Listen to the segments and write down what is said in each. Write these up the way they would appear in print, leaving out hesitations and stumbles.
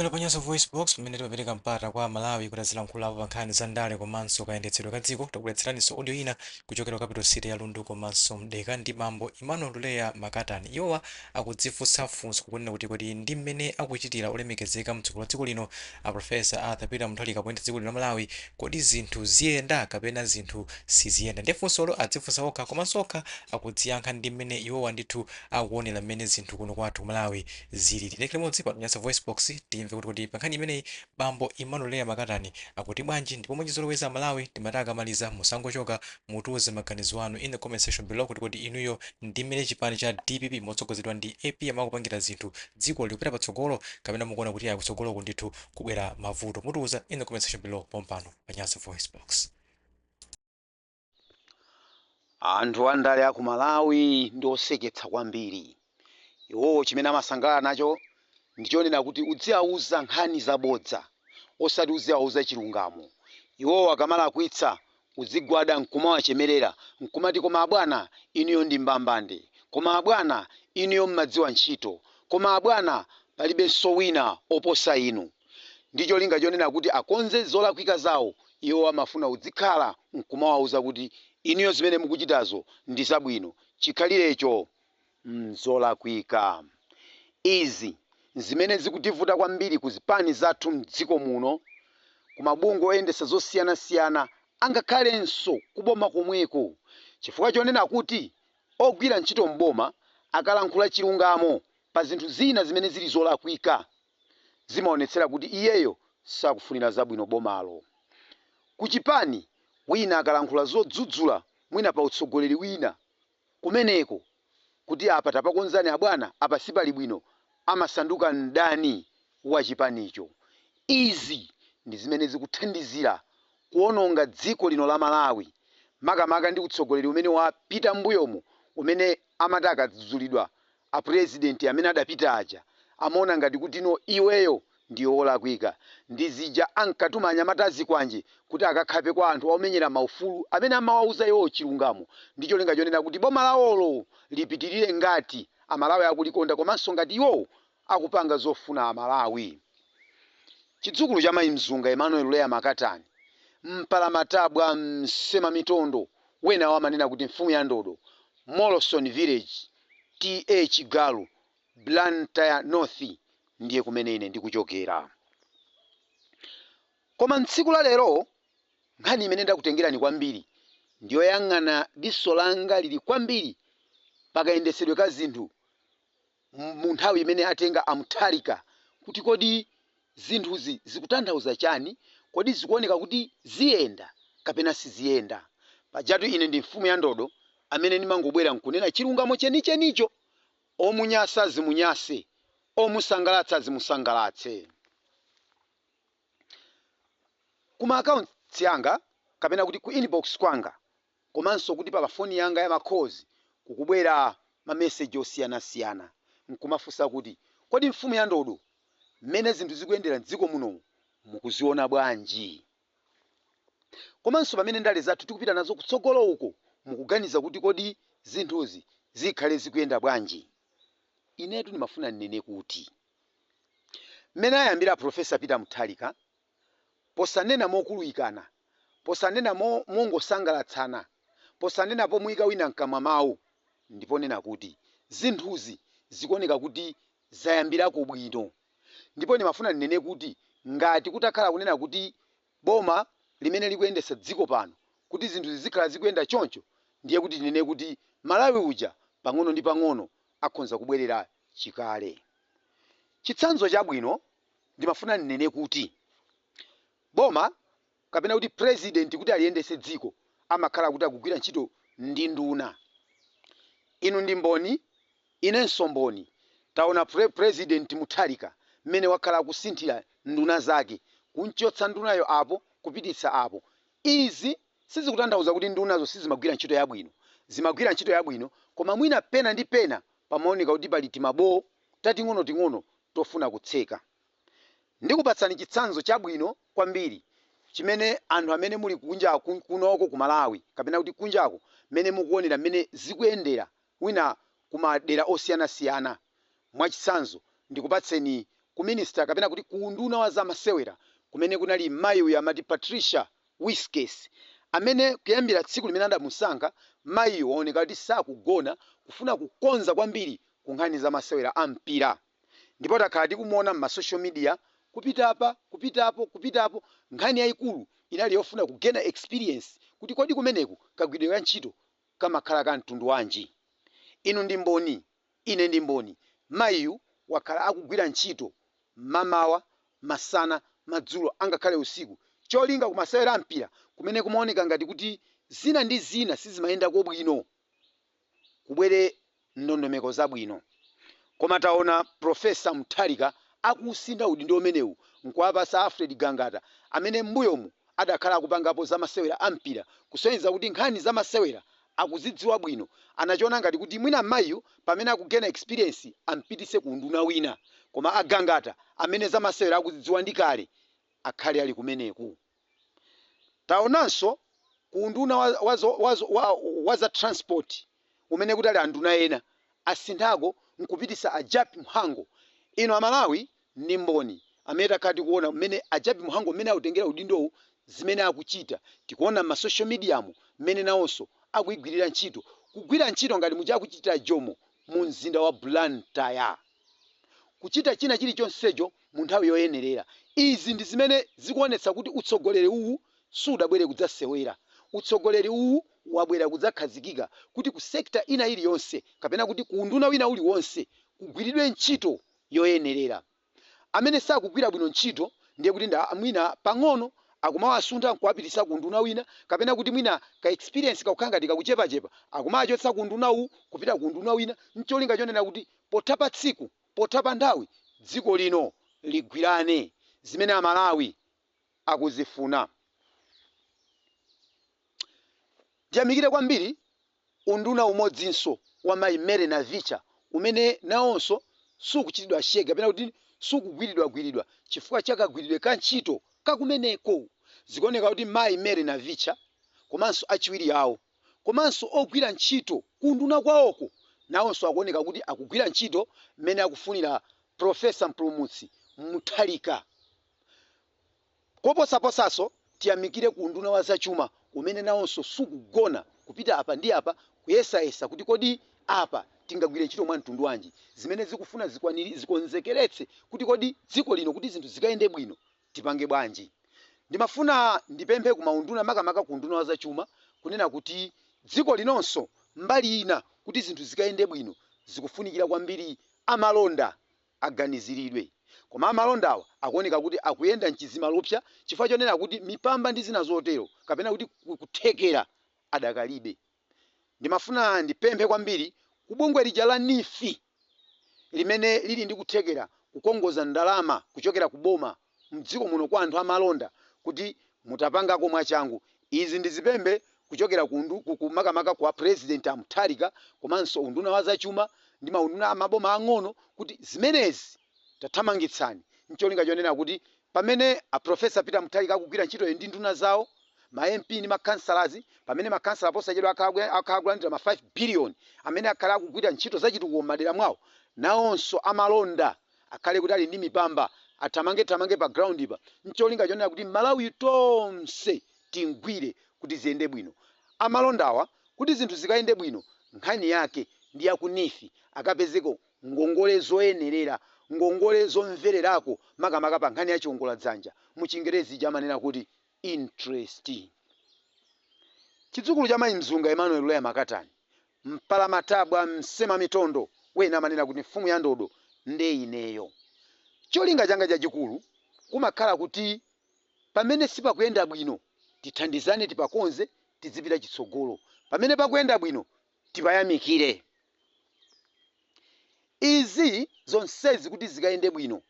Pano pa Nyasa VoiceBox, pamene timapereka mpata kwa Amalawi kuti azilankhulapo pa nkhani za ndale komanso kayendetsedwe ka dziko, takubweretseraninso audio ina kuchokera ku capital city ya Lundu komanso Mdeka ndi bambo Emmanuel Luleya Makatani. Iwowa akudzifunsa funso kukunena kuti kodi ndi mmene akuchitira olemekezeka mtsogoleri wa dziko lino a Professor Arthur Peter Mutharika poyendetsa dziko lino la Malawi, kodi zinthu ziyenda kapena zinthu siziyenda? Ndiye funsolo adzifunsa okha komanso okha akudziyankha ndi mmene iwowa ndithu akuonera mmene zinthu kuno kwathu ku Malawi zilili. Tikhale limodzi pano Nyasa VoiceBox timve kuti kodi pa nkhani imeneyi bambo Emmanuel Leya Makatani akuti bwanji. Ndipo mwachizolowezi Amalawi timati akamaliza musangochoka, mutiuze maganizo anu in the comment section below kuti kodi inuyo ndi mmene chipani cha DPP motsogozedwa ndi APM akupangira zinthu, dziko likupita patsogolo kapena mukuona kuti ayi, kutsogoloku ndithu kubwera mavuto? Mutiuza in the comment section below pompano pa Nyasa VoiceBox. Anthu andale aku Malawi ndi oseketsa kwambiri. Iwowo chimene amasangalala nacho ndichonena kuti udziwauza nkhani zabodza, osati udziwauza chilungamo. Iwowo akamalakwitsa udzigwada nkumawachemerera nkumati, "Koma abwana, inuyo ndi mbambande, koma abwana, inuyo mmadziwa ntchito, koma abwana, palibenso wina oposa inu." Ndi cholinga chonena kuti akonze zolakwika zawo, iwo amafuna udzikhala nkumawauza kuti inuyo zimene mukuchitazo ndi zabwino, chikhalirecho nzolakwika. Izi nzimene zikutivuta kwambiri ku zipani zathu mdziko muno, ku mabungwe oyendetsa zosiyanasiyana, angakhalenso kuboma komweko, chifukwa chonena kuti ogwira ntchito m'boma akalankhula chilungamo pa zinthu zina zimene zili zolakwika, zimaonetsera kuti iyeyo sakufunira zabwino bomalo. Kuchipani, wina akalankhula zodzudzula mwina pa utsogoleri wina kumeneko kuti apa tapakonzani abwana, apa sipali bwino, amasanduka mdani wa chipanicho. Izi ndi zimene zikuthandizira kuononga dziko lino la Malawi, makamaka ndi utsogoleri umene wapita m'mbuyomu, umene amati akadzudzulidwa a president amene adapita aja, amaona ngati kuti no, iweyo ndiwe wolakwika. Ndi zija ankatuma anyamata azikwanje kuti akakhape kwa anthu omenyera maufulu amene amawauza iwowo chilungamo, ndi cholinga chonena kuti boma lawolo lipitirire ngati Amalawi akulikonda komanso ngati iwowo akupanga zofuna Amalawi. Chidzukulu cha Mayi Mzunga, Emmanuel Leya Makatani, Mpalamatabwa, Msemamitondo, wenawo amanena kuti mfumu ya ndodo, Morrison Village, TA Chigalu, Blantyre North, ndiye kumene ine ndikuchokera. Koma mtsiku la lero nkhani imene ndakutengerani kwambiri ndiyoyang'ana, diso langa lili kwambiri pakayendetsedwe ka zinthu mu nthawi imene atenga a Mutharika, kuti kodi zinthuzi zikutanthauza chani? Kodi zikuoneka kuti ziyenda kapena siziyenda? Pajatu ine ndi mfumu ya ndodo amene ndimangobwera nkunena chilungamo chenichenicho, omunyasa zimunyase, omusangalatsa zimusangalatse. Kuma accounts yanga kapena kuti ku inbox kwanga komanso kuti pa foni yanga ya ma calls kukubwera ma message osiyanasiyana nkumafunsa kuti, "Kodi mfumu ya ndodo, mmene zinthu zikuyendera mdziko munomu mukuziona bwanji? Komanso pamene ndale zathu tikupita nazo kutsogolo uko, mukuganiza kuti kodi zinthuzi zikhale zikuyenda bwanji?" Inetu ndimafuna ndinene kuti mmene ayambira Professor Peter Mutharika, posanena mokuluyikana, posanena mongosangalatsana, posanena pomuyika wina mkamwa mawu, ndiponena kuti zinthuzi zikuoneka kuti zayambirako bwino. Ndipo ndimafuna ndinene kuti ngati kutakhala kunena kuti boma limene likuyendetsa dziko pano, kuti zinthu zizikhala zikuyenda choncho, ndiye kuti tinene kuti Malawi uja pang'ono ndi pang'ono akhonza kubwerera chikale. Chitsanzo chabwino, ndimafuna ndinene kuti boma kapena kuti president kuti aliyendetse dziko amakhala kuti akugwira ntchito ndi nduna. Inu ndi mboni, inenso mboni, taona President Mutharika mmene wakhala akusinthira nduna zake, kumchotsa ndunayo apo, kupititsa apo. Izi sizikutanthauza kuti ndunazo sizimagwira ntchito yabwino. Zimagwira ntchito yabwino, koma mwina pena ndi pena pamaoneka kuti pali timabowo tating'onoting'ono tofuna kutseka. Ndikupatsani chitsanzo chabwino kwambiri chimene anthu amene muli kunja kunoko ku Malawi kapena kuti kunjako, mmene mukuonera mmene zikuyendera wina kumadera osiyanasiyana. Mwachitsanzo, ndikupatseni ku minister kapena kuti ku unduna wa zamasewera kumene kunali mayi uyu amati Patricia Wiskes, amene kuyambira tsiku limene adamusankha mayiyo waoneka kuti sakugona kufuna kukonza kwambiri ku nkhani za masewera a mpira. Ndipo takhala tikumuona m'ma social media kupita apa, kupita apo, kupita apo. Nkhani yayikulu inali yofuna kugena experience kuti kodi kumeneku kagwiridwe ka ntchito kamakhala ka mtundu wanji. Inu ndi mboni, ine ndi mboni, mayiyu wakhala akugwira ntchito mamawa, masana, madzulo angakhale usiku cholinga kumasewera a mpira kumene kumaoneka ngati kuti zina ndi zina sizimayendako bwino kubwere ndondomeko zabwino. Koma taona Professor Mutharika akuusintha udindo umenewu nkuwapasa Alfred Gangata amene m'mbuyomu adakhala akupangapo zamasewera a mpira kusonyeza kuti nkhani zamasewera akuzidziwa bwino. Anachiona ngati kuti mwina mayiyu pamene akugena experience ampitise ku unduna wina, koma a Gangata amene zamasewera akuzidziwa ndi kale akhale ali kumeneku. Taonanso ku unduna wa za transport umene kuti ali anduna ena asinthako nkupitisa a Jappie Mhango. Inu Amalawi ndi mboni amene takhala tikuona mmene a Jappie Mhango mmene akutengera udindowu, zimene akuchita. Tikuona m'ma social media mu mmene nawonso akuyigwirira ntchito, kugwira ntchito ngati muja akuchitira Jomo mu mzinda wa Blantyre, kuchita china chilichonsecho mu nthawi yoyenerera. Izi ndi zimene zikuonetsa kuti utsogoleri uwu sudabwere kudzasewera. Utsogoleri uwu wabwera kudzakhazikika kuti ku sector ina iliyonse kapena kuti ku unduna wina uliwonse kugwiridwe ntchito yoyenerera. Amene sakugwira bwino ntchito ndiye kuti nda mwina pang'ono akumawasuntha nkuwapitisa ku unduna wina, kapena kuti mwina ka experience kakukhala ngati kakuchepachepa akumawachotsa ku unduna uwu kupita ku unduna wina, ncholinga chonena kuti potha pa tsiku, potha pa nthawi, dziko lino ligwirane zimene Amalawi akuzifuna. Ndiyamikire kwambiri unduna umodzinso wa mayi Mary Navicha umene nawonso sukuchitidwa shake kapena kuti sukugwiridwagwiridwa chifukwa cha kagwiridwe ka ntchito kakumeneko. Zikuoneka kuti mayi Mary Navicha komanso achiwiri awo komanso ogwira ntchito ku unduna kwawoko nawonso akuoneka kuti akugwira ntchito mmene akufunira Professor Mpulumutsi Mutharika. Koposaposanso tiyamikire ku unduna wa zachuma umene nawonso sukugona kupita apa ndi apa kuyesayesa kuti kodi apa tingagwire ntchito mwa mtundu wanji, zimene zikufuna zikonzekeretse kuti kodi dziko lino kuti zinthu zikayende bwino tipange bwanji. Ndimafuna ndipemphe ku maunduna, makamaka ku unduna wa zachuma, kunena kuti dziko linonso mbali ina kuti zinthu zikayende bwino zikufunikira kwambiri amalonda aganiziridwe. Koma amalondawa akuoneka kuti akuyenda mchizimalupsa chifukwa chonena kuti mipamba ndi zina zotero kapena kuti kuthekera adakalibe. Ndimafuna ndipemphe kwambiri ku bungwe lija la NEEF limene lili ndi kuthekera kukongoza ndalama kuchokera ku boma mdziko muno kwa anthu amalonda kuti mutapangako mwachangu. Izi ndizipemphe kuchokera ku makamaka kwa President a Mutharika komanso unduna wa zachuma ndi maunduna amaboma ang'ono kuti zimenezi tathamangitsani ncholinga chonena kuti pamene a Professor Peter Mutharika akugwira ntchitoyi ndi nduna zawo, ma MP ndi ma councillors, pamene ma councillor posachedwa akhala akulandira ma 5 billion amene akhala akugwira ntchito zachitukuko m'madera mwawo, nawonso amalonda akhale kuti ali ndi mipamba athamangethamange pa ground pa ncholinga chonena kuti Malawi tonse tingwire kuti ziyende bwino. Amalondawa kuti zinthu zikayende bwino nkhani yake ndi ya ku NEEF akapezeko ngongole zoyenerera, ngongole zomvererako makamaka pa nkhani ya chiwongoladzanja, mu Chingerezi ija amanena kuti interest. Chidzukulu cha mayi Mzunga Emmanuel Ulaya Makatani, mpalamatabwa msema mitondo, wena amanena kuti mfumu ya ndodo nde ineyo. Cholinga changa chachikulu kumakhala kuti pamene sipakuyenda bwino tithandizane tipakonze tidzipita chitsogolo, pamene pakuyenda bwino tipayamikire. Izi zonsezi kuti zikayende bwino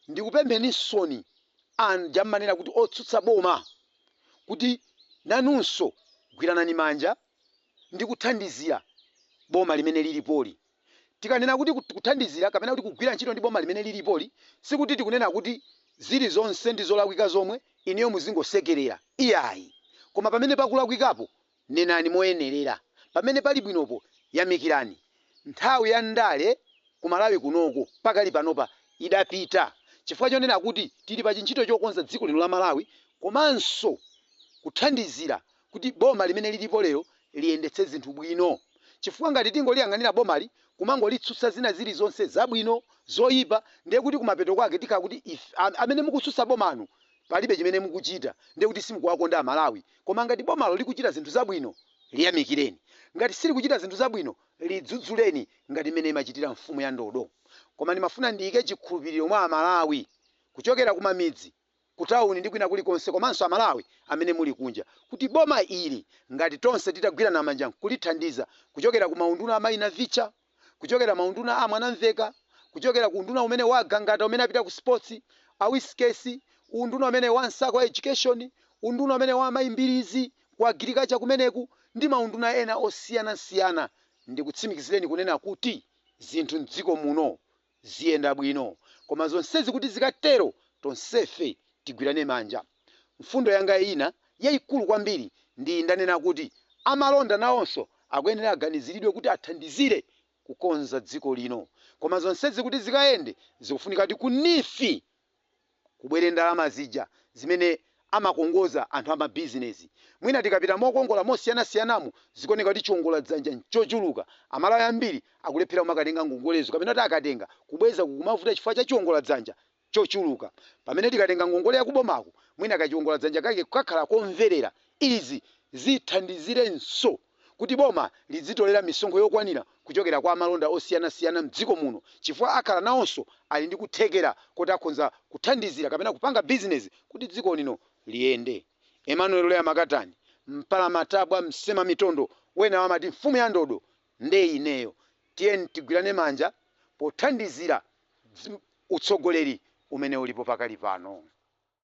ndikupempheninsoni aja mmanena kuti otsutsa boma kuti nanunso gwiranani manja ndi kuthandizira boma limene lilipoli. Tikanena kuti kuthandizira kapena kuti kugwira ntchito ndi boma limene lilipoli sikuti tikunena kuti zilizonse ndi zolakwika zomwe inuyo muzingosekerera iyayi, koma pamene pakulakwikapo nenani moyenerera, pamene pali bwinopo yamikirani. Nthawi ya ndale ku Malawi kunoko pakali panopa idapita. Chifukwa chonena kuti tili pa chintchito chokonza dziko lino la Malawi komanso kuthandizira kuti boma limene lilipo lero liyendetse zinthu bwino. Chifukwa ngati tingoliyang'anira bomali kumangolitsutsa zina zilizonse zabwino, zoyipa, ndiye kuti kumapeto kwake tikhala kuti amene mukutsutsa bomanu palibe chimene mukuchita, ndiye kuti simukuwakonda Amalawi. Koma ngati bomalo likuchita zinthu zabwino, liyamikireni. Ngati silikuchita zinthu zabwino, lidzudzuleni ngati mmene imachitira mfumu ya ndodo. Koma ndimafuna ndiyike chikhulupiriro mwa Amalawi kuchokera kumamidzi, kutawuni ndi kwina kulikonse komanso Amalawi amene muli kunja kuti boma ili ngati tonse titagwirana manja nkulithandiza kuchokera ku maunduna a Mayi Navicha, kuchokera maunduna a Mwanamveka, kuchokera ku unduna umene wa Gangata umene apita ku sports, a Wiskes, unduna umene wa Msaka wa education, unduna umene wa Mayi Mbirizi ku agriculture kumeneku ndi maunduna ena osiyanasiyana, ndikutsimikizireni kunena kuti zinthu m'dziko muno ziyenda bwino. Koma zonsezi kuti zikatero, tonsefe tigwirane manja. Mfundo yanga ina yayikulu kwambiri ndi ndanena kuti amalonda nawonso akuyenera aganiziridwe kuti athandizire kukonza dziko lino. Koma zonsezi kuti zikayende, zikufunika kuti ku NEEF kubwere ndalama zija zimene amakongoza anthu amabizinesi. Mwina tikapita mokongola mosiyanasiyanamu, zikuoneka kuti chiwongoladzanja nchochuluka. Amalawi ambiri akulephera kumakatenga ngongolezo kapena kuti akatenga, kubweza kukumavuta chifukwa cha chiwongoladzanja chochuluka. Pamene tikatenga ngongole yakubomako, mwina kachiwongoladzanja kake kakhala komverera. Izi zithandizirenso kuti boma lidzitolera misonkho yokwanira kuchokera kwa amalonda osiyanasiyana m'dziko muno chifukwa akhala nawonso ali ndi kuthekera koti akhonza kuthandizira kapena kupanga bizinesi kuti dziko lino liyende. Emmanuel Leah Makatani, Mpalamatabwa, Msema Mitondo, wena amati mfumu ya ndodo nde ineyo. Tiyeni tigwirane manja pothandizira utsogoleri umene ulipo pakali pano.